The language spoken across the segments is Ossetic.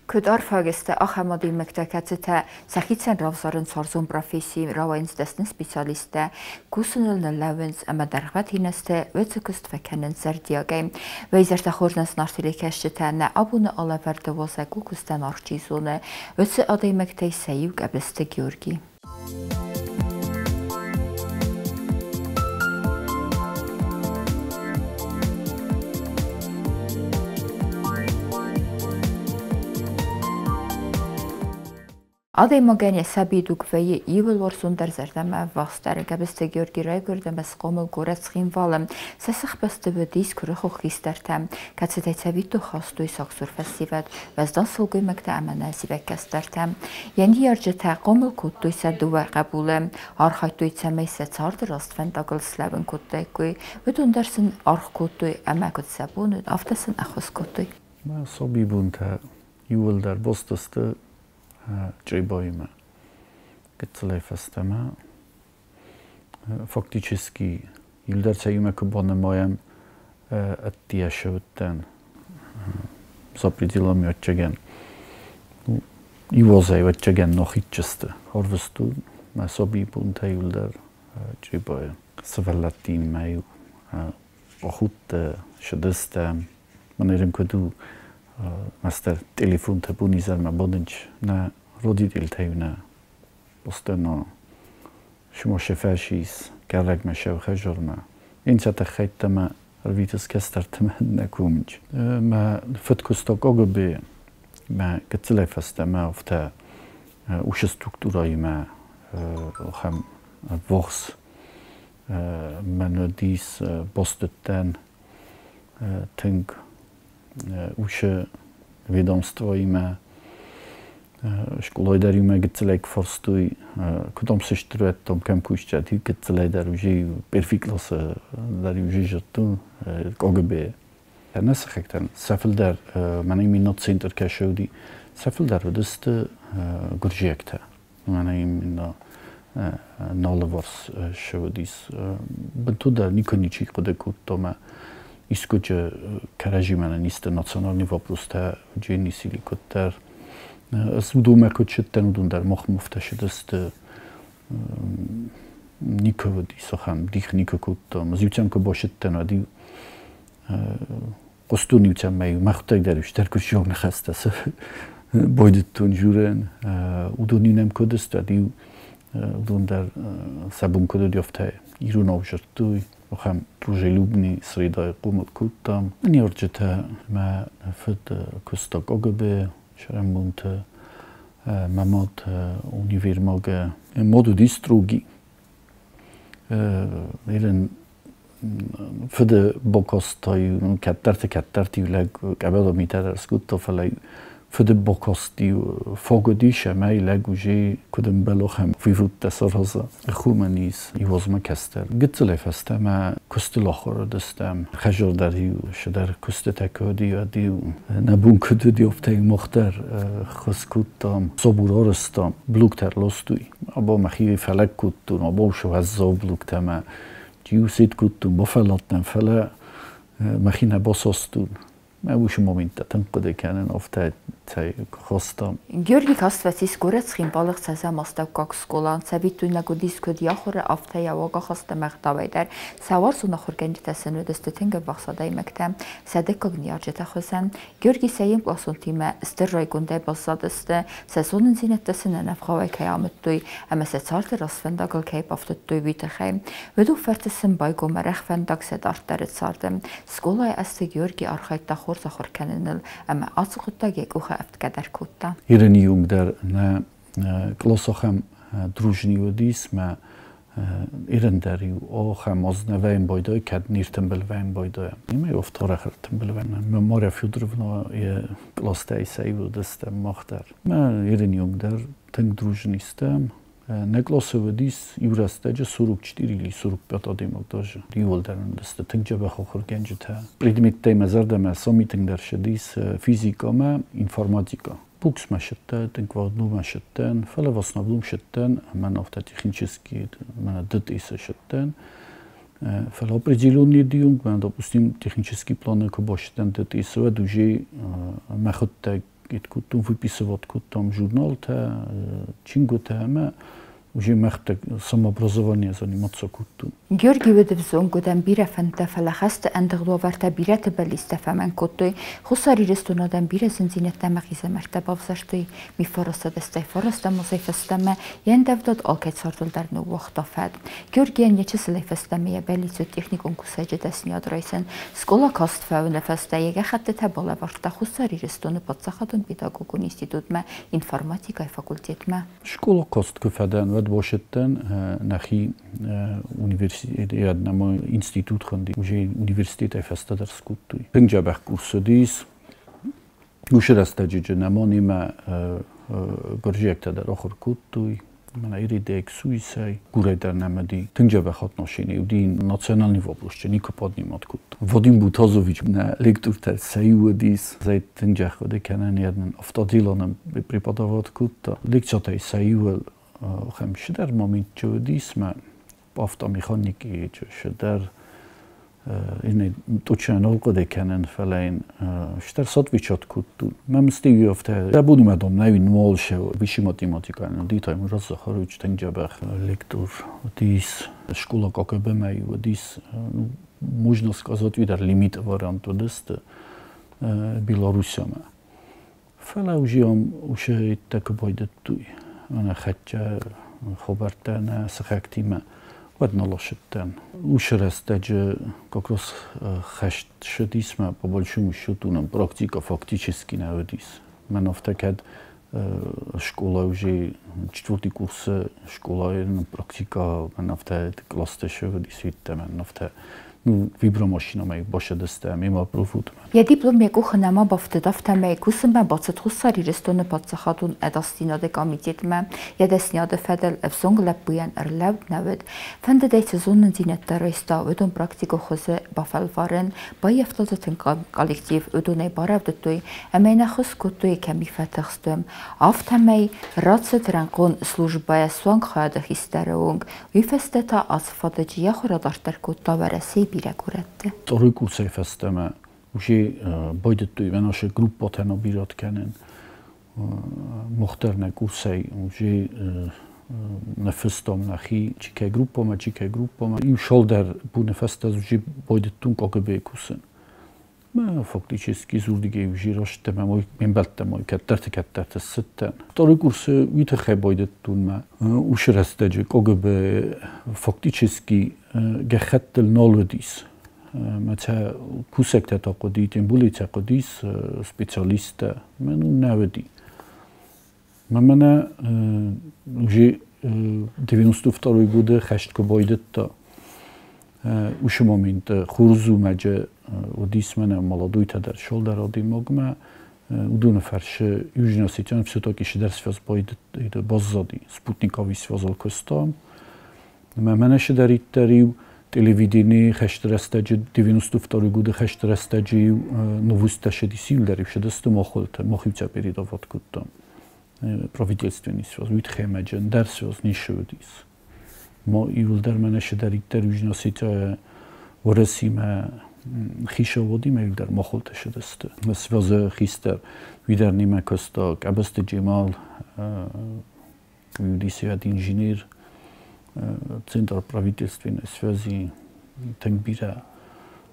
Куыд арфаг сты ахӕм адӕймӕгтӕ, кӕцытӕ сӕхицӕн равзарынц уарзон професси, рауайынц дӕсны специалисттӕ, кусыныл ныллӕууынц ӕмӕ дӕргъвӕтин азты уыцы куыст фӕкӕнынц зӕрдиагӕй. Уӕ изӕртӕ хорз нӕ зынаргъ телекӕсджытӕ, нӕ абоны алӕвӕрды уазӕг у куыстӕн аргъ чи зоны, уыцы адӕймӕгтӕй сӕ иу Гӕбысты Георги. Адӕймагӕн йӕ сабидуг вӕййы иууыл уарзондӕр зӕрдӕмӕ ӕввахсдӕр. Гӕбысты Георги райгуырд ӕмӕ схъомыл горӕт Цхинвалы. Сӕ сыхбӕсты уыдис куырыхон хистӕртӕ, кӕцытӕй цӕвиттон хастой сагсур фӕсивӕд, уӕздан сылгоймӕгтӕ ӕмӕ нӕзивӕг кӕстӕртӕ. Йӕ ныййарджытӕ хъомыл кодтой сӕ дыууӕ хъӕбулы, архайдтой, цӕмӕй сӕ царды раст фӕндагыл слӕууын кодтаиккой. Уыдон дӕр сын аргъ кодтой ӕмӕ куыд сӕ бон уыд, афтӕ сын ӕххуыс кодтой. Мӕ сабибонтӕ иууылдӕр баст сты Чъребаимӕ. Гыццылӕй фӕстӕмӕ фактически иуылдӕр сӕ иумӕ куы банымайӕм, ӕддейӕ уыдтӕн за пределами ӕвӕццӕгӕн. Иу азӕй ӕвӕццӕгӕн нӕхицчысты ӕрвыстон мӕ сабибонтӕ иуылдӕр Чъребайы. Сывӕллӕттимӕ-иу ахудтӕ, сыдыстӕм. Мӕнӕ куыд у, мастер телефонтӕ бонизӕрмӕ бадынч нӕ родительтӕ нӕ постоянно шумоше фӕшис, кӕрӕгмӕ шӕу хӕжормӕ. Инцӕтӕ хӕйттӕмӕ ӕрвитыс кӕстӕртӕмӕ нӕ комынч. Мӕ фыд куыста КГБ, мӕ гыццылӕй фӕстӕмӕ афтӕ уыцы структурӕимӕ ахӕм ӕввахс мӕн уыдис бастыдтӕн тынг уыцы ведомствоимӕ. Скъолайы дӕр иумӕ гыццылӕй куы фарстой, куыд ам сыстыр уӕдтам, кӕм кусджат, гыццылӕй дӕр уже первый классы дӕр уже зыдтон КГБ. Нӕ сыхӕгтӕн сӕ фылдӕр, мӕнӕ именно центр кӕсы уыди, сӕ фылдӕр уыдысты гуырдзиӕгтӕ. Мӕнӕ именно налыварс уыдис. Бынтон никуы ничи хъуыды кодта мӕ искуыджы кӕрӕдзимӕ нын исты национальный вопростӕ дженисили куыддӕр. Ӕз уыдонмӕ куыд сыдтӕн, уыдон дӕр мах муфтӕ сыдысты. Никуы уыдис ахӕм дих никуы кодтам. Ӕз иутӕм куы басыдтӕн, уӕд-иу хъуыстон иутӕм мӕ мӕхуыдтӕг дӕр стӕр куы ныхӕстӕ цы байдыдтон журӕн. Уыдон-иу нӕм куыд сты, уӕд-иу уыдон дӕр сӕ бон куыд уыди, афтӕ иронау дзырдтой. Ахӕм дружелюбный средайы хъомыл кодтам. Ныййарджытӕ мӕ фыд куыста КГБ цӕрӕнбонты, мӕ мад универмагы. Мад уыди строгий. Ирын фыды бакастӕй кӕддӕрты-кӕддӕрты лӕг къӕбӕда митӕ дӕр скодта, фӕлӕ фыды бакаст-иу фаг уыдис ӕмӕ лӕг уже куыд ӕмбӕлы, ахӕм выводтӕ сараза. Хурмӕ низ иуазмӕ кӕстӕр. Гыццылӕй фӕстӕмӕ куыстыл ахуыр уыдыстӕм. Хӕзор дӕр-иу цыдӕр куыстытӕ куы уыди, уӕд-иу нӕ бон куыд уыди, афтӕ-иу мах дӕр ххуыс кодтам. Собур арӕзтам, блоктӕ ӕрластой. Абон мӕхи фӕлӕг кодтон, абон уӕззау блоктӕ мӕ иу сет кодтон, бафӕлладтӕн, фӕлӕ мӕхи нӕ басастон. Мӕ уыцы моменттӕ тынг хъуыды кӕнын, афтӕ хастам. Георги каст фӕцис горӕт Цхинвалы ӕхсӕзӕм астӕуккаг скъола. Цӕвиттойнаг уыдис куыд йӕ ахуыры, афтӕ йӕ уагахаст ӕмӕ ӕгъдауӕй дӕр. Сӕ уарзон ахуыргӕнджытӕ сын уыдысты тынг ӕввахс адӕймӕгтӕ, сӕ дыккаг ныййарджыты хуызӕн. Георги сӕ йе мкъласонтимӕ стыр райгондӕй баззадысты, сӕ зонындзинӕдтӕ сын ӕнӕвгъауӕй кӕй амыдтой ӕмӕ сӕ царды рӕствӕндагыл кӕй бафтыдтой, уый тыххӕй. Уыдон фӕрцы сын байгом арӕх фӕндаг сӕ дарддӕры царды. Скъолайы азты Георги архайдта хорз ахуыр кӕныныл ӕмӕ ацы хъуыддаг йӕ къухы ӕфтгӕ дӕр кодта. Ирыны юнг дӕр нӕ кълас ахӕм дружный уыдис, мӕ Ирын дӕр иу ахӕм аз нӕ вӕййын байдайы, кӕд не ртымбыл вӕййын байдайӕм. Ӕмӕ афтӕ арӕх ӕртымбыл вӕййӕм. Марья Федоровна йӕ къластӕй сӕ иу уыдыстӕм мах дӕр. Мӕ Ирын юнг дӕр тынг дружный стӕм. Нӕ къласы уыдис иу рӕстӕджы 44 или 45 адӕймаг даже. Иууылдӕр уыдысты тынг дзӕбӕх ахуыргӕнджытӕ. Предметтӕй мӕ зӕрдӕмӕ сами тынгдӕр ссыдис физикӕ ӕмӕ информатикӕ. Буксмӕ сыдтӕн, тынг вагнумӕ сыдтӕн, фӕлӕ в основном сыдтӕн, мӕн афтӕ технически мӕнӕ ДТС сыдтӕн. Фӕлӕ определенный дыюнг, мӕн, допустим, технический планы куы басыдтӕн ДТС, уӕд уже мӕхуыдтӕг кодтон, выписывать кодтам журналтӕ, чингуытӕ ӕмӕ уже мӕхтӕ самообразование заниматься кодтон. Георги уыд ӕвзонг, уыдӕн бирӕ фӕндтӕ, фӕлӕ хӕсты ӕндыгъд уавӕртӕ бирӕты бӕллицтӕ фӕмӕнг кодтой. Хуссар Ирыстоны адӕм бирӕ зындзинӕдтӕ ӕмӕ хъизӕмӕрттӕ бавзӕрстой. 1989 азӕй фӕстӕмӕ йе ндӕвдад алкӕй цардыл дӕр ныууагъта фӕд. Георгийӕн йӕ чысылӕй фӕстӕмӕ йӕ бӕллиц уыд техникон кусӕджы дӕсныйад райсын. Скъола каст фӕуыны фӕстӕ йӕ гӕххӕттытӕ балӕвӕрдта Хуссар Ирыстоны паддзахадон педагогон институтмӕ информатикӕйы факультетмӕ. Скъола каст куы фӕдӕн, уӕд бацыдтӕн нӕхи университет, нӕма институт хуынди, уже университетӕй фӕстӕдӕр скодтой. Тынг дзӕбӕх курс уыдис. Уыцы рӕстӕджы нӕма немӕ гуырдзиӕгтӕ дӕр ахуыр кодтой. Мӕнӕ иридег суисӕй, гурӕй дӕр нӕм уыди. Тынг дзӕбӕх отношение уыди, национальный вопрос никуы поднимать кодта. Вадим Бутазович нӕ лектортӕ сӕ иу уыдис. Зӕй тынг дзӕх уыди кӕнӕн йӕ автоделоны преподавать кодта. Лекциятӕй сӕ иуыл ахӕм цыдӕр момент уыдис, мӕ автомеханики цыдӕр én точно нал хъуыды кӕнын, фӕлӕ йын стыр сотвичат кодтон. Мӕм стиви афтӕ рабудымадон нӕ нуал се высший математика уыди, Таймураз Захарович тынг дзӕбӕх лектор уыдис, школа КГБ-мӕ уыдис, ну, можно сказать, уыдӕр лимит вариант уыдысты Белоруссиямӕ. Фӕлӕ уже ам уже иттӕг куы байдыдтой, ӕнӕ хӕццӕ хабӕрттӕ нӕ сыхӕгтимӕ, уӕд нал ссыдтӕн. Уыцы рӕстӕджы как раз хӕст ссыдис мӕ, по большому счету нам практика фактически нӕ уыдис. Мӕн афтӕ кӕд школа уже четвертый курсы школайы практика мӕн афтӕ класстӕ уыдис, уыдтӕ мӕн афтӕ, ну, вибромашинӕмӕ басыдыстӕм ӕмӕ профутмӕ. Йӕ диплом йӕ къухы нӕма бафтыд, афтӕмӕй кусынмӕ бацыд Хуссар Ирыстоны паддзахадон ӕдасдзинады комитетмӕ. Йӕ дӕсныйады фӕдыл ӕвзонг лӕппуйӕн ӕрлӕуд нӕ уыд. Фӕндыд ӕй, цы зонындзинӕдтӕ райста, уыдон практикон хуызы бафӕлварын. Баййӕфта дзы тынг коллектив, уыдонӕй барӕвдыдтой ӕмӕ йын ӕххуыс кодтой, кӕм фӕтыхст, уым. Афтӕмӕй рацыд рӕнхъон службӕйӕ суанг хайады хистӕры онг. Уый фӕстӕ та ацы фадыджы йӕ ахуыр адарддӕр кодта Уӕрӕсейы бирӕ горӕтты. Второй курсӕй фӕстӕмӕ уже байдыдтой мӕн асы группатӕ набирать кӕнын. Мах дӕр нӕ курсӕй уже ныффыстам нӕхи чи кӕй группамӕ, чи кӕй группамӕ. Иу цалдӕр боны фӕстӕ уже байдыдтон КГБ-йы кусын. Мӕ фактически зурдыгӕй уже раст ӕмӕ ме мбӕлттӕм кӕддӕрты-кӕддӕрты ссыдтӕн. Второй курсы уый тыххӕй байдыдтон мӕ уыцы рӕстӕджы КГБ фактически гӕххӕттыл нал уыдис. Мӕ цӕ кусӕгтӕ та хъуыди, тем более цӕ хъуыдис специалисттӕ. Мӕ ну нӕ уыди. Мӕ мӕнӕ уже 92 годы хӕст куы байдыдта, уыцы моменты хурзумӕджы уыдис мӕнӕ молодойтӕ дӕр цалдӕр адӕймагмӕ, уыдоны фӕрцы Южный Осетиян все-таки цыдӕр связь баззади. Спутниковый связыл куыстам. Мӕ мӕнӕ цыдӕриддӕр-иу телевидение хӕсты рӕстӕджы, 92 годы хӕсты рӕстӕджы-иу новосттӕ ссыдис, иуылдӕр-иу ссыдысты махуылты, мах-иу цӕ передавать кодтам. Правительственный связь, уый тыххӕй мӕджы ӕндӕр связь ницы уыдис. Ма иуылдӕр мӕнӕ цыдӕриддӕр Южный Осетияйӕ Уӕрӕсимӕ хицауадимӕ иуылдӕр махуылты ссыдысты. Связы хистӕр уый дӕр немӕ куыста, Къӕбысты Джемал, уый уыдис инженер, Центр правительственной связи тынг бирӕ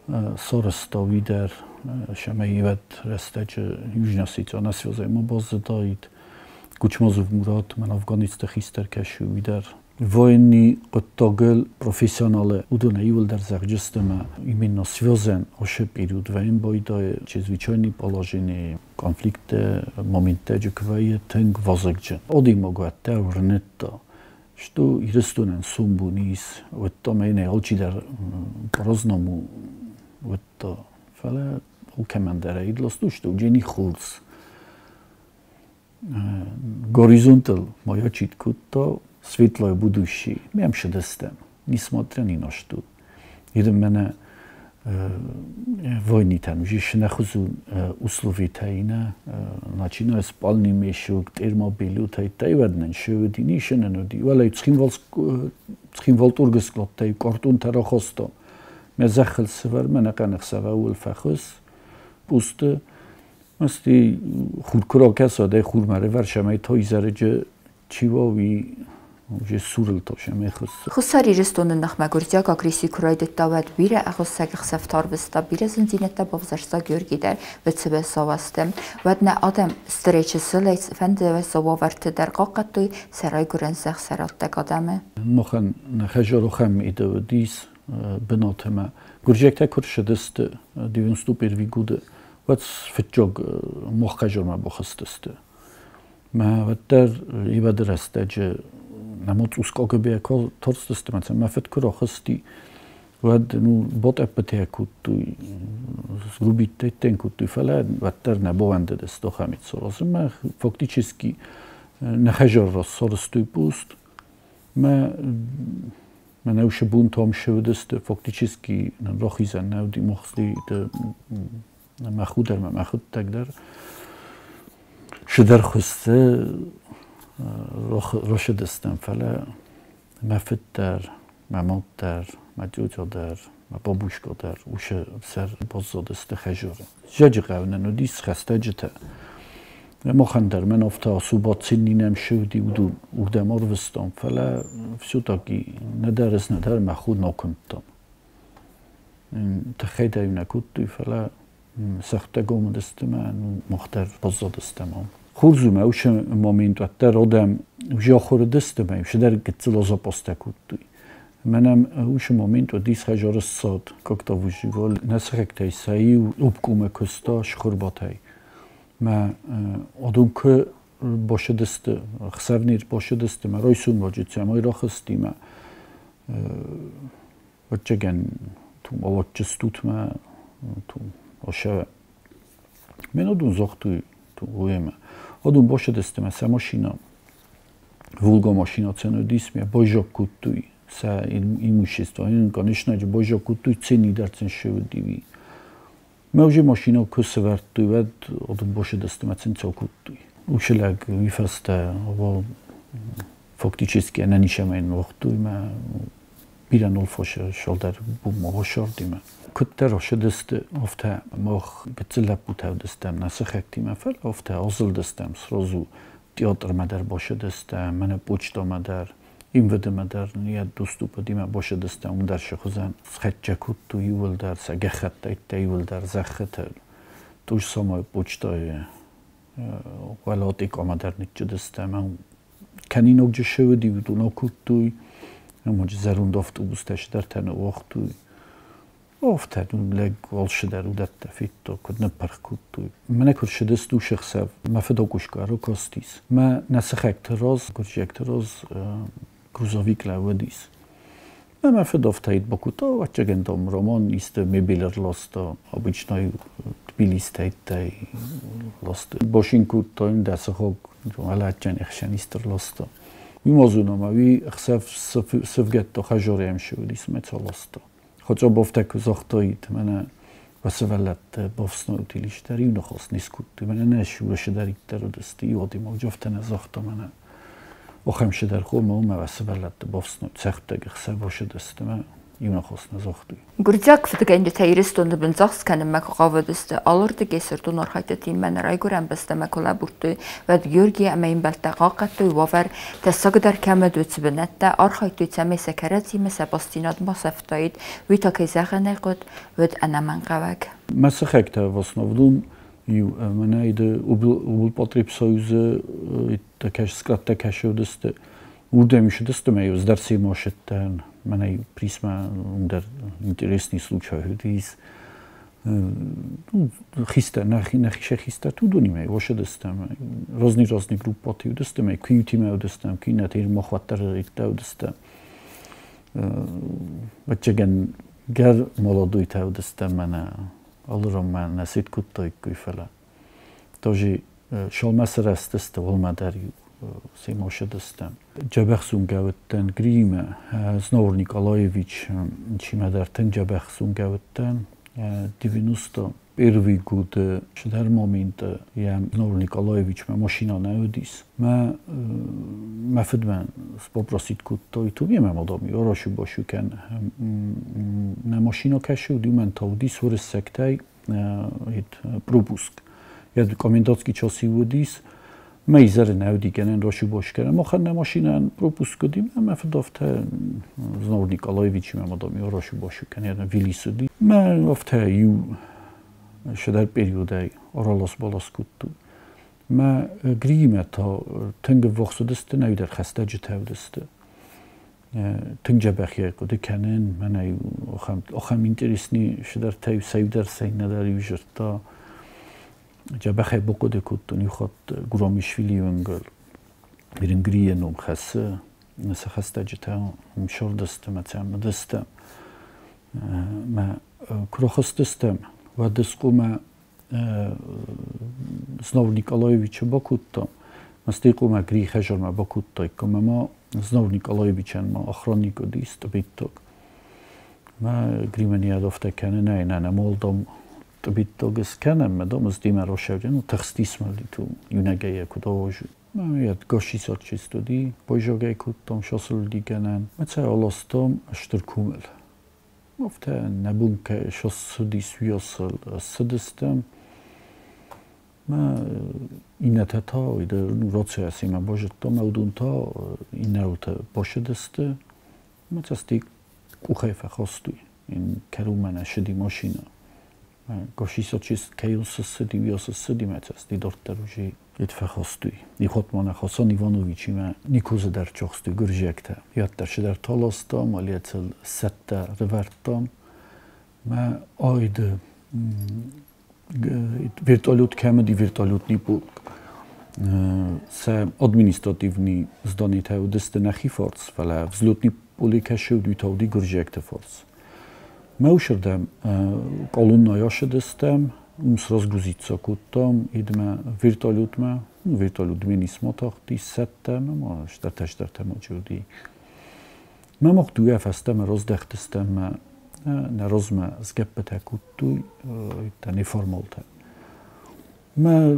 сарӕзта уый дӕр, цӕмӕй уӕд рӕстӕджы Южный Осетия нӕ связӕй ма баззадаид. Кучмазов Мурат, мӕн афганецты хистӕр кӕсы, уый дӕр. Военный хъуыддагыл профессионалы уыдонӕй иуылдӕр зӕгъджысты ӕмӕ именно связӕн ацы период вӕййын байдайы чрезвычайный положение, конфликты моменттӕ куы вӕййы, тынг вазыгджын. Адӕймаг уӕддӕр уырныдта, что Ирыстонӕн сомбон ис, уӕдта мӕнӕ алчидӕр по-разному уыдта. Фӕлӕ алкӕмӕн дӕр ӕй ласту, что уже не хорз. Горизонтыл маячить кодта светлое будущее. Мӕм ссыдыстӕм, несмотря ни на что. Идем мӕнӕ войнитӕн уже шинӕхуызон условитӕ нӕ, начиная спальный мешок, термобелье тайваднан шевди нишенен уди. Уӕлӕ Цхинвал торгскладтӕй картонтӕ рахастам. Мӕ зӕххыл сывӕр, мӕ ӕнӕхъӕн ӕхсӕв ӕууыл фӕхуысс, пусты. Мӕсти хуркуракӕсадӕй хурмӕ рӕвӕрсӕмӕй та изӕрыджы чи уа, уый уже сурыл тошӕмӕй хӕссы. Хуссар Ирыстоны ныхмӕ гуырдзиаг агресси куы райдыдта, уӕд бирӕ ӕгъуыссӕг ӕхсӕвтӕ арвыста, бирӕ зындзинӕдтӕ бавзӕрста Георги дӕр ВЦБ сауӕзты. Уӕд нӕ адӕм стырӕй чысылӕй цыфӕнды уӕззау уавӕрты дӕр хъахъхъӕдтой сӕ райгуырӕн зӕхх, сӕ раттӕг адӕмы. Махӕн нӕ хӕзарохӕм идӕуыдис бынатмӕ. Гуырдзиӕгтӕ куы рцыдысты 91 годы, уӕд фыццаг мах хӕзармӕ бахызтысты. Мӕ уӕддӕр ивӕды рӕстӕджы нӕмо цъус КГБ торстысты, мӕ фыд куы рахызти, уӕд ну ботъӕппытӕ кодтой, сгрубиттӕ кодтой, фӕлӕ уӕддӕр нӕ бауӕндыдысты ахӕм саразын. Мӕ фактически нӕ хӕзар рассарыстой пост. Мӕ мӕ уышы бунтом шыудысты, фактически рахизӕн нӕ уыди махсли мӕ худӕр, мӕ мӕхуыдтӕг дӕр. Шыдӕр хуызты рашыдыстӕм, фӕлӕ мӕ фыд дӕр, мӕ мад дӕр, мӕ тьотя дӕр, мӕ бабушка дӕр уышы сӕр баззадысты хӕзары. Зӕджы хъӕуы нын уыдис хӕстӕджытӕ. Махӕн дӕр мӕн афтӕ асубациннинӕм шыуди, уырдӕм арвыстам, фӕлӕ все-таки нӕдӕр ӕз, нӕдӕр мӕ хо нӕ куымдтам. Тыххӕй дӕр нӕ кодтой, фӕлӕ сӕхтӕгом уыдысты мӕ мах дӕр баззадыстӕм ам. Хорз у мӕ уыцы момент уӕддӕр адӕм уже ахуыр уыдысты мӕ цыдӕр гыццыл запастӕ кодтой. Мӕнӕн уыцы момент уыдис хӕзары ссад, как-то выживал. Нӕ сыхӕгтӕй сӕ иу обкомы куыста Схуырбатӕй. Мӕ адон куы башыдысты, ӕхсӕвнир башыдысты, мӕ райсом раджы цӕмӕй рахызти мӕ ӕвӕццӕгӕн алатчыстут мӕ ошӕ. Мен адон загътой уемӕ. Адон башыдысты мӕ сӕ машина, Волга машина цен уыдис, мӕ байзаг кодтой сӕ имущество. Конечно же, байзаг кодтой, цены дӕр цын шыуыди. Мӕ уже машина куы сӕвӕрдтой, уӕд адон башыдысты мӕ цын цӕу кодтой. Уыцы лӕг уый фӕстӕ фактически ӕнӕнисӕмӕй ныууагътой мӕ бирӕ нолфосы сӕлдӕр буммагъосардимӕ. Куыддӕр ӕрцыдысты, афтӕ мах гыццыл лӕппутӕ уыдыстӕм нӕ сыхӕгтимӕ, фӕлӕ афтӕ азылдыстӕм сразу театрмӕ дӕр бацыдыстӕм, мӕнӕ почтамӕ дӕр, МВД-мӕ дӕр йӕ доступ уыдимӕ бацыдыстӕм, уым дӕр сӕ хуызӕн схӕццӕ кодтой иууылдӕр, сӕ гӕххӕттӕ иууылдӕр зӕххытӕ. То же самое почтайы уӕлатъикъамӕ дӕр ныччыдыстӕм. Кӕнинаг шы уыди, уыдон акодтой, ӕмӕ зӕронд автобустӕ цыдӕртӕ ныууагътой. Афтӕ лӕг алцыдӕр уыдӕттӕ федта, куыд ныппырх кодтой. Мӕнӕ куы рцыдысты уыцы ӕхсӕв, мӕ фыд акъуысгӕ ракастис. Мӕ нӕ сыхӕгты раз, гуырдзиӕгты раз грузовик лӕууыдис. Мӕ фыд афтӕ бакодта, ӕвӕццӕгӕн, дам, Роман исты мебель ӕрласта, обычно Тбилистӕй ласта. Башин кодта, дӕ сыхаг алӕджджын ӕхсӕн исты ӕрласта. Уый ма зонӕм, уый ӕхсӕв сывгӕдта хӕзарӕм шыуыдис мӕ цӕ ласта. Хотя бы куы загътаид, мӕнӕ сывӕллӕтты бафснайут илистӕр, иу ныхас не скодтой, мӕнӕ нӕ сывӕллӕттӕ уыдысты, иу адӕймаг афтӕ нӕ загъта, мӕнӕ ахӕм цыдӕр хомӕ, уымӕ сывӕллӕтты бафснайут, цӕхтӕг ӕхсӕв бацыдысты мӕ иу ныхас нӕ загътой. Гуырдзиаг фыдгӕнджытӕ Ирыстоны бындзагъд кӕнынмӕ куы хъавыдысты, алырдыгӕй сырдон архайдтытимӕ нӕ райгуырӕн бӕстӕмӕ куы лӕбурдтой, уӕд Георги ӕмӕ йе мбӕлттӕ хъахъхъӕдтой уавӕр тӕссагдӕр кӕм уыд, уыцы бынӕттӕ, архайдтой, цӕмӕй сӕ кӕрӕдзимӕ сӕ бастдзинад ма сӕфтаид. Уый та, кӕй зӕгъын ӕй хъуыд, уыд ӕнӕмӕнгхъӕуӕг. Мӕ сыхӕгтӕ в основном иу мӕнӕ Облпотребсоюзы складтӕ кӕсы уыдысты, уырдӕм ссыдысты мӕ иу ӕз семӕ ссыдтӕн. Мӕнӕ присмӕ дӕр интересный случай уыдис. Ну, хистӕр, нӕхи сӕ хистӕрты уыдонимӕ ссыдыстӕм. Разный-разный группӕты уыдыстӕм, куы иутимӕ уыдыстӕм, куы иннӕтӕ махуӕттӕ уыдыстӕм. Ӕвӕццӕгӕн гӕр молодойтӕ уыдыстӕм мӕнӕ алыран мӕ нӕ цыд кодтаиккой, фӕлӕ тоже шалмӕ сырӕзтысты, уымӕ дӕр семӕ ссыдыстӕм. Дзӕбӕх зонгӕ уыдтӕн Гриимӕ, Знауыр Николаевич, чимӕдӕр тынг дзӕбӕх зонгӕ уыдтӕн. 91 годы цыдӕр моменты йӕ Знауыр Николаевичмӕ машина нӕ уыдис. Мӕ мӕ фыдмӕ попросить кодтой, ту мемӕ мадам, арашу-башу кӕн. Нӕ машина кӕсы уыди, уымӕн та уыдис уырыссӕгтӕй пропуск. Я комендантский час уыдис, мӕ изӕры нӕ уыди гӕнӕн рашубаш кӕнӕн. Махӕн нӕ машинӕн пропуск уыди, ӕмӕ фыд афтӕ Знаур Николаевичимӕ ма дам рашубаш кӕнӕн Виллис уыди. Мӕ афтӕ иу шедер периодӕй аралас-балас кодтой. Мӕ Гриимӕ та тынг ӕввахс уыдысты, нӕ дӕр хӕстӕджытӕ уыдысты. Тынг дзӕбӕх йӕ хъуыды кӕнын, мӕнӕ ахӕм интересный шедертӕ сӕ сӕ иннӕ иу зырдта. Дзӕбӕхӕй бахъуыды кодтон иу хатт Гурамишвилийы уынгыл. Грийы ном хӕссы, сӕ хӕстӕджытӕ уым сырдысты мӕ цӕм уыдысты. Мӕ куы рахызтыстӕм, уӕд скъомӕ Знаур Николаевичы бакодтам. Мӕ стӕй къомӕ Грийы хӕдзармӕ бакодтаиккам ӕмӕ ма Знаур Николаевичӕн ма охранник уыдис тъбеттаг. Мӕ Гримӕн йӕ афтӕ кӕны, нӕй, нӕ, нӕ молдам тъбеттаг скӕнӕм, мӕ дам ӕз демӕ рашӕвдзӕн, тыхстис мыл, иунӕгӕй йӕ куыд ауазы. Мӕ гашисат чист уыди, байзагӕй кодтам сасылдигӕнӕн. Мӕ цӕ аластам стыр комыл. Афтӕ нӕ бон сыдис, уыйасыл цыдыстӕм. Мӕ иннӕтӕ та рациясимӕ базыдтам, мӕ уыдон та иннӕуылты басыдысты. Мӕ цӕсти къухӕй фӕхастой. Кӕронмӕ нӕ сыди машинӕ. Гашисат кӕй ссыди, уыйас ссыди, мӕ цӕсти дарддӕр уже itt фӕхастой. Ихот ма нӕ Хасан Ивановичимӕ Никозы дӕр чахстой гуырдзиӕгтӕ. Яддӕр сыдӕр таластам, алиецыл сӕттӕ рывӕрдтам. Мӕ айды вертолет кӕм уыди, вертолетный полк. Сӕ административный зданитӕ уыдысты нӕхи фарс, фӕлӕ взлетный поле кӕсы уыд, уый та уыди гуырдзиӕгты фарс. Мӕ уыцырдӕм колоннӕйӕ ссыдыстӕм, уым сразгрузиться кодтам, идмӕ вертолетмӕ, вертолет Дменисмӕ тахти, цӕттӕ, мӕ ма стӕртӕ-стӕртӕ ма чи уыди. Мӕ мах дыууӕ фӕстӕмӕ раздӕхтыстӕм, мӕ нӕ размӕ сгӕппытӕ кодтой, иттӕ неформалтӕ. Мӕ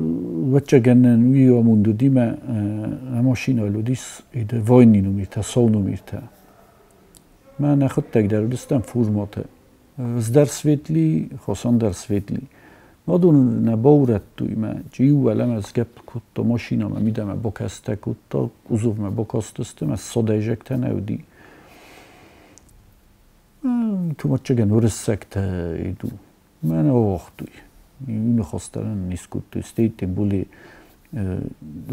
вӕццӕгӕн уый амонд уыди, мӕ машинӕйыл уыдис иды войны номертӕ, сау номертӕ. Мӕ нӕхуыдтӕг дӕр уыдыстӕм форматы. Ӕз дӕр светли, Хасан дӕр светли. Уыдон нӕ баурӕдтой, мӕ чи иу уӕлӕмӕ сгӕпп кодта машинӕмӕ, мидӕмӕ бакӕстӕ кодта, кузовмӕ бакастысты, мӕ содӕйзӕгтӕ нӕ уыди. Туматчагӕн уырыссӕгтӕ иду. Мӕ нӕ ауагътой. Иу ныхас дӕр нын не скодтой. Стӕй тем более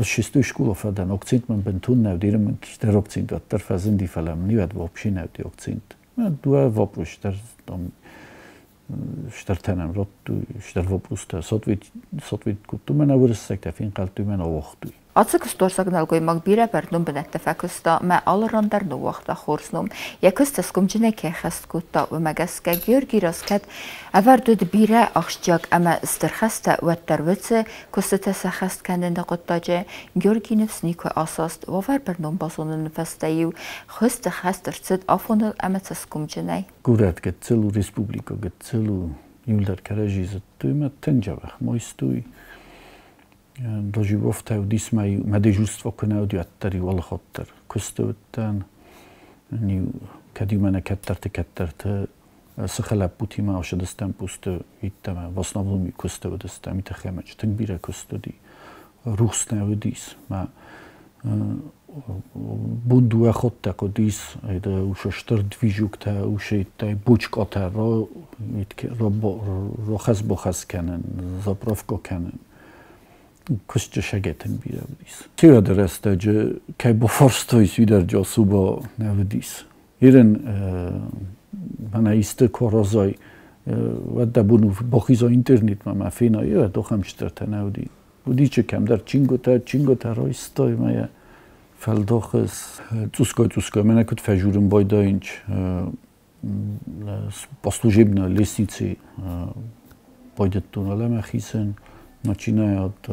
шестой школа фӕдӕн, акцент мӕм бынтон нӕ уыди, мын кистӕр акцент уӕддӕр фӕзынди, фӕлӕ мын иуӕд вообще нӕ уыди акцент. Мӕ дыууӕ вопрос дӕр там стӕртӕ нӕм радтой, стӕр вопростӕ сответ кодтой, мӕнӕ уырыссӕгтӕ фенхъӕлдтой, мӕ ауагътой. Ацы куыстуарзаг нӕлгоймаг бирӕ бӕрнон бынӕтты фӕкуыста мӕ алы ран дӕр ныууагъта хорз ном. Йӕ куыст цӕсгомджынӕй кӕй хӕст кодта, уымӕ гӕсгӕ Георгий раз кӕд ӕвӕрд уыд бирӕ ахсджиаг ӕмӕ стыр хӕстӕ, уӕддӕр уыцы куыстытӕ сӕххӕст кӕныны хъуыддаджы Георгий ныфс никуы асаст. Уавӕр бӕрнон базоныны фӕстӕ-иу куысты хӕст ӕрцыд афоныл ӕмӕ цӕсгомджынӕй. Горӕт гыццыл у, республикӕ гыццыл у, иуылдӕр кӕрӕдзи зыдтой мӕ тынг дзӕбӕх мойстой. Даже афтӕ уыдис, мӕ дежурство куы нӕ уыди, уӕддӕр-иу алыхатт дӕр куысты уыдтӕн. Кӕд-иу мӕнӕ кӕддӕрты-кӕддӕрты сыхы лӕппутимӕ ацыдыстӕм пусты йеддӕмӕ, в основном куысты уыдыстӕм, тыххӕй мӕ тынг бирӕ куыст уыди. Рухс нӕ уыдис. Мӕ бон дыууӕ хатты хъуыдис, уыцы стыр движуктӕ, уыцы бочкъатӕ рахӕц-бахӕц кӕнын, заправка кӕнын. Куысты сӕгӕтын бирӕ уыдис. Цивӕды рӕстӕджы кӕй бафарстой, уый дӕр Джасуба нӕ уыдис. Ирын мӕнӕ исты куы аразай, уӕд дӕ бон у бахиза интернетмӕ мӕ фенай, уӕд ахӕм стыртӕ нӕ уыди. Уыди чи кӕмдӕр чингуытӕ, чингуытӕ райстай мӕ йӕ фӕлдахыс. Цъусгай-цъусгай мӕнӕ куыд фӕжурын байдайынч по служебной лестнице байдыдтон уӕлӕмӕ хицӕн, начиная от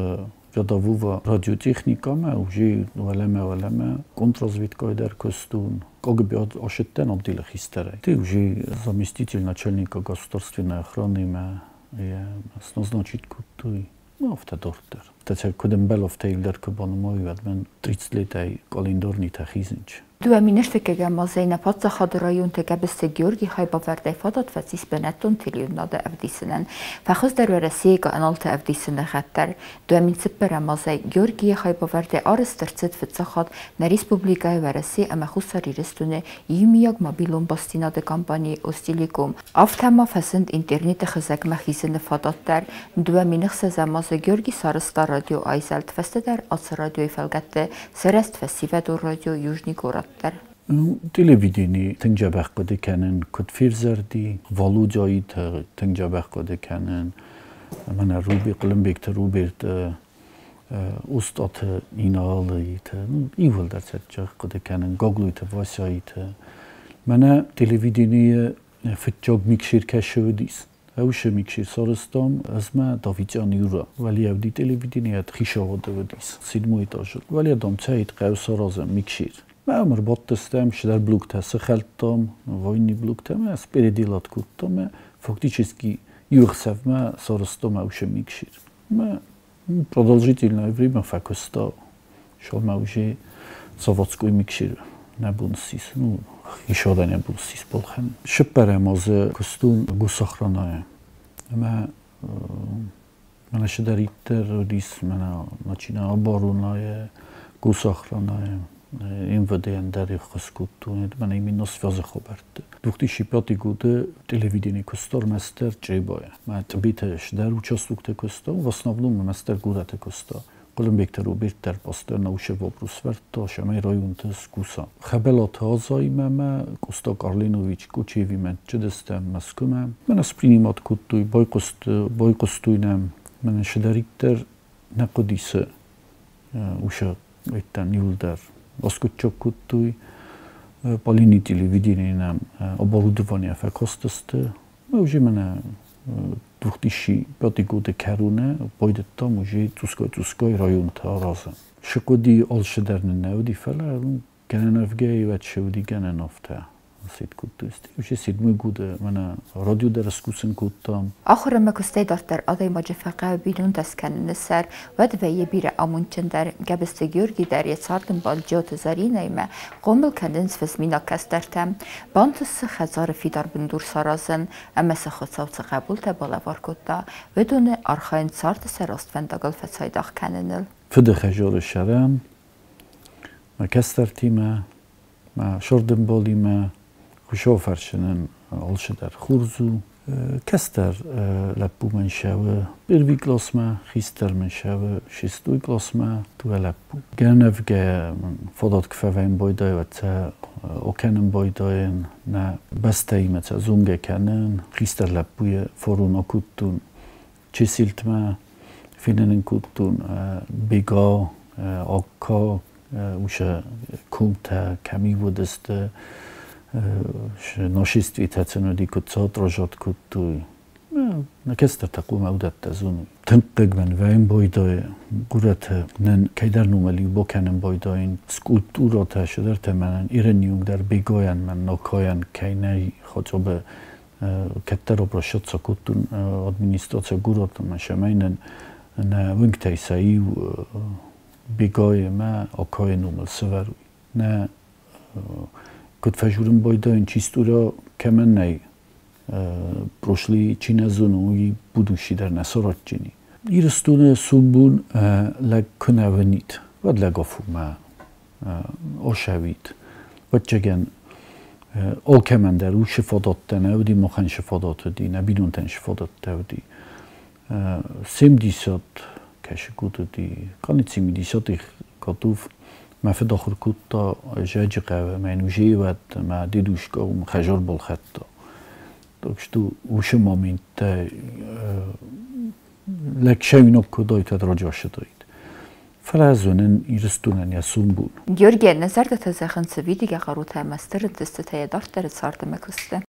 рядового радиотехника уже уӕлӕмӕ-уӕлӕмӕ контрразведкӕйы дӕр куыстон. КГБ ащыдтӕн отделы хистӕрӕй. Ты уже заместитель начальника государственной охраны мӕ назначить кодтой. Ну, афтӕ дарддӕр. Афтӕ куыд ӕмбӕлы, афтӕ иу дӕр куы банымайы, уӕд мӕн 30 летӕй къӕлиндарнитӕ хизынч. 2 мины азӕй нӕ паддзахады районты Гӕбысты Георгий хайбавӕрдӕй фадат фӕцис бынӕттон телеуынынады ӕвдисынӕн. Фӕхуыздӕр Уӕрӕсейы каналты ӕвдисыны гъӕд дӕр. 2004 азӕй Георгийы хайбавӕрдӕй арӕзт ӕрцыд фыццаг хатт нӕ республикӕйы Уӕрӕсе ӕмӕ Хуссар Ирыстоны иумиаг мобилон бастдзинады компани Остелеком. Афтӕ ма фӕзынд интернеты хызӕгмӕ хизыны фадат дӕр. 2006 азы Георгий сарӕзта радио «Айзӕлд», фӕстӕдӕр ацы радиойы фӕлгӕтты сырӕзт фӕсивӕдон радио «Южный город» дӕр. Телевидени тынг дзӕбӕх хъуыды кӕнын, куыд февзӕрди, Валодяйы тынг дзӕбӕх хъуыды кӕнын, мӕнӕ Руби, Хъуылымбегты Роберт, Остъаты Иналы, ну, иууылдӕр сӕ хъуыды кӕнын, Гаглойты Васяйы. Мӕнӕ телевиденийы фыццаг микшер кӕсы уыдис. Ӕусы микшер сарӕзтам ӕз мӕ Давитян Юра. Валиевди телевидение хицауады уыдис, седьмой этажы. Валия дам, цӕйт хъӕуы саразӕм микшер. Мӕ ӕрбадтыстӕм, чидӕр блоктӕ сыхӕлдтам, войны блоктӕ, мӕ спеределать кодтам, мӕ фактически иу ӕхсӕвмӕ сарӕзтам ӕусы микшер. Мӕ продолжительное время фӕкуыста, шалмӕ уже заводской микшер нӕ бон ссис, ну, хицауадӕн нӕ бон ссис балхӕнын. Сыппӕрӕм азы куыстон госохранайы. Ӕмӕ мӕнӕ чидӕриддӕр уыдис, мӕнӕ начиная оборонайы, госохранайы, МВД-йӕн дӕр ӕххуыс кодтон, мӕнӕ именно связы хабӕртты. 2005 годы телевидение куыста ӕрмӕстдӕр Чъребайы. Мӕ Тъбеты дӕр участокты куыста, в основном ӕрмӕстдӕр горӕты куыста. Хъуылымбегты Роберт дӕр постоянно уыцы вопрос вӕрдта, цӕмӕй районты скуса. Хӕбӕлаты Азаимӕ мӕ Къоста Къарлинович Кочевимӕ чыдыстӕм Мӕскуымӕ. Мӕнӕ спринимать кодтой, байхъуыстой нӕм. Мӕнӕ чидӕриддӕр нӕ хъуыдисы уыцы иттӕн иууылдӕр аскъуыддзаг кодтой. По линии телевидения нӕм оборудование фӕкастысты. Уже мӕнӕ 2005 годы кӕроны байдыдтам уже цъусгай-цъусгай районты аразын. Цы хъуыди, алцыдӕр нын нӕ уыди, фӕлӕ гӕнӕн ӕвгӕй уӕд цы уыди, гӕнӕн афтӕ. Сид кодтой. Уже седьмой годы мӕнӕ радио дӕр скусын кодтам. Ахуыр ӕмӕ куыстӕй дарддӕр адӕймаджы фӕхъӕуы бинонтӕ скӕныны сӕр, уӕд вӕййы бирӕ амондджындӕр. Гӕбысты Георги дӕр йӕ цардӕмбал Джиоты Зӕринӕимӕ хъомыл кӕнынц фӕзминаг кӕстӕртӕ. Бантысы хӕдзары фидар бындур саразын, ӕмӕ сӕ Хуыцау цы хъӕбултӕ балӕвар кодта, уыдоны архайынц царды сӕ раст фӕндагыл фӕцайдагъ кӕныныл. Фыды хӕзоры сӕрӕн, мӕ кӕстӕртимӕ, мӕ сордымболимӕ, Хуыцау фӕрсынӕн алцыдӕр хорз у. Кӕстӕр лӕппу мын сӕвы первый классмӕ, хистӕр мын сӕвы шестой классмӕ, дыууӕ лӕппу. Гӕнӕвгӕ фадат куы фӕвӕййын байдайы, уӕд сӕ окӕнын байдайын, нӕ бӕстӕимӕ сӕ зонгӕ кӕнын. Хистӕр лӕппуйы фарон акодтон Чеселтмӕ, фенын ын кодтон Бега, Акка, уыцы комтӕ кӕм уыдысты, нашествиетӕ сын уыди, куыд сӕ отражать кодтой. Нӕ кӕстӕртӕ хъуамӕ уыдӕттӕ зоной. Тынг хъыг мӕн вӕййын байдайы горӕты нын кӕйдӕр номыл-иу бакӕнын байдайын скульптурӕтӕ, цыдӕртӕ мӕнӕн Ирӕн дӕр Бегайӕн, мӕн Нокайӕн кӕй нӕй хотя бы кӕддӕр обращаться кодтон администрация горӕтмӕ, цӕмӕй нын нӕ уынгтӕй сӕ иу Бегайы ӕмӕ Акайы номыл сӕвӕрой. Нӕ куыд фӕжурын байдайын, чистура кӕмӕн нӕй, прошлый чи нӕ зоны, уый будущий дӕр нӕ саратджыни. Ирыстоны сомбон лӕг куы нӕ уынид, уӕд лӕг афонмӕ осӕвид. Ӕвӕццӕгӕн, алкӕмӕн дӕр уыцы фадӕттӕ нӕ уыди, махӕн цы фадат уыди, нӕ бинонтӕн цы фадӕттӕ уыди. 70 кӕсы год уыди, конец 70-х годов мӕ фыд ахуыр кодта Зӕджыхъӕуы, ӕмӕ йын уже уӕд мӕ дедушка уым хӕзар балхӕдта. Так что уыцы моменттӕ лӕг сӕуинаг кодтаид, уӕд раджы ссыдаид. Фӕлӕ зонын Ирыстонӕн йӕ сомбон. Георгийӕн нӕ зӕрдӕтӕ зӕгъынц видигӕ хъарутӕ ӕмӕ стыр ӕнтыстытӕ йӕ дарддӕры царды ӕмӕ куысты.